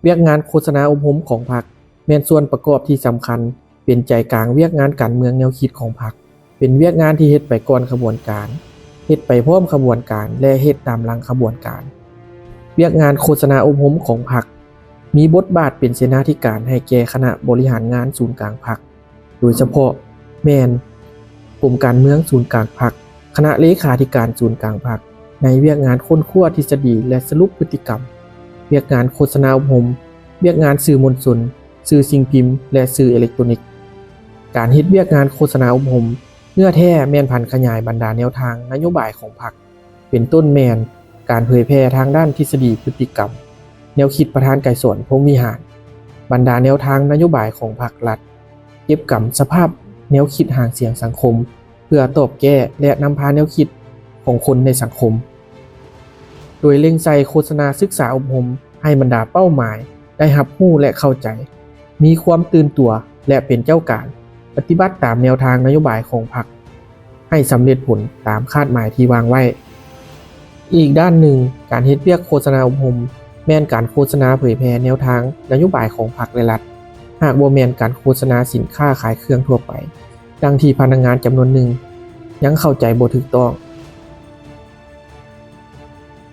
ວຽກງານໂຄສະນາອົບຮົມຂອງພັກ ແມ່ນສ່ວນປະກອບທີ່ສຳຄັນ ເປັນໃຈກາງວຽກງານການເມືອງແນວຄິດຂອງພັກ, ເປັນວຽກງານທີ່ເຮັດໄປກ່ອນຂະບວນການ, ເຮັດໄປພ້ອມຂະບວນການ ແລະ ເຮັດຕາມຫຼັງຂະບວນການ. ວຽກງານໂຄສະນາອົບຮົມຂອງພັກ ມີບົດບາດເປັນເສນາທິການໃຫ້ແກ່ຄະນະບໍລິຫານງານສູນກາງພັກ, ໂດຍສະເພາະແມ່ນກົມການເມືອງສູນກາງພັກ, ຄະນະເລຂາທິການສູນກາງພັກ ໃນວຽກງານຄົ້ນຄວ້າທິດສະດີ ແລະ ສະຫຼຸບພຶດຕິກຳ, ວຽກງານໂຄສະນາອົບຮົມ, ວຽກງານສື່ມວນຊົນ, ສື່ສິ່ງພິມ ແລະ ສື່ເອເລັກໂຕນິກ. ການເຮັດວຽກງານໂຄສະນາອົບຮົມ ເນື້ອແທ້ແມ່ນຜັນຂະຫຍາຍບັນດາແນວທາງນະໂຍບາຍຂອງພັກ, ເປັນຕົ້ນແມ່ນການເຜີຍແຜ່ທາງດ້ານທິດສະດີພຶດຕິກຳ, ແນວຄິດປະທານໄກສອນ ພົມວິຫານ, ບັນດາແນວທາງນະໂຍບາຍຂອງພັກລັດ, ເກັບກຳສະພາບແນວຄິດຫາງສຽງສັງຄົມ ເພື່ອຕອບແກ້ ແລະ ນຳພາແນວຄິດຂອງຄົນໃນສັງຄົມ. ໂດຍເລັ່ງໃສ່ໂຄສະນາສຶກສາອົບຮົມໃຫ້ບັນດາເປົ້າໝາຍໄດ້ຮັບຮູ້ ແລະ ເຂົ້າໃຈ, ມີຄວາມຕື່ນຕົວ ແລະ ເປັນເຈົ້າການ, ປະຕິບັດຕາມແນວທາງນະໂຍບາຍຂອງພັກ ໃຫ້ສຳເລັດຜົນຕາມຄາດໝາຍທີ່ວາງໄວ້. ອີກດ້ານໜຶ່ງ, ການເຮັດວຽກໂຄສະນາອົບຮົມ ແມ່ນການໂຄສະນາເຜີຍແຜ່ແນວທາງນະໂຍບາຍຂອງພັກ ແລະ ລັດ, ຫາກບໍ່ແມ່ນການໂຄສະນາສິນຄ້າຂາຍເຄື່ອງທົ່ວໄປ, ດັ່ງທີ່ພະນັກງານຈຳນວນໜຶ່ງຍັງເຂົ້າໃຈບໍ່ຖືກຕ້ອງ.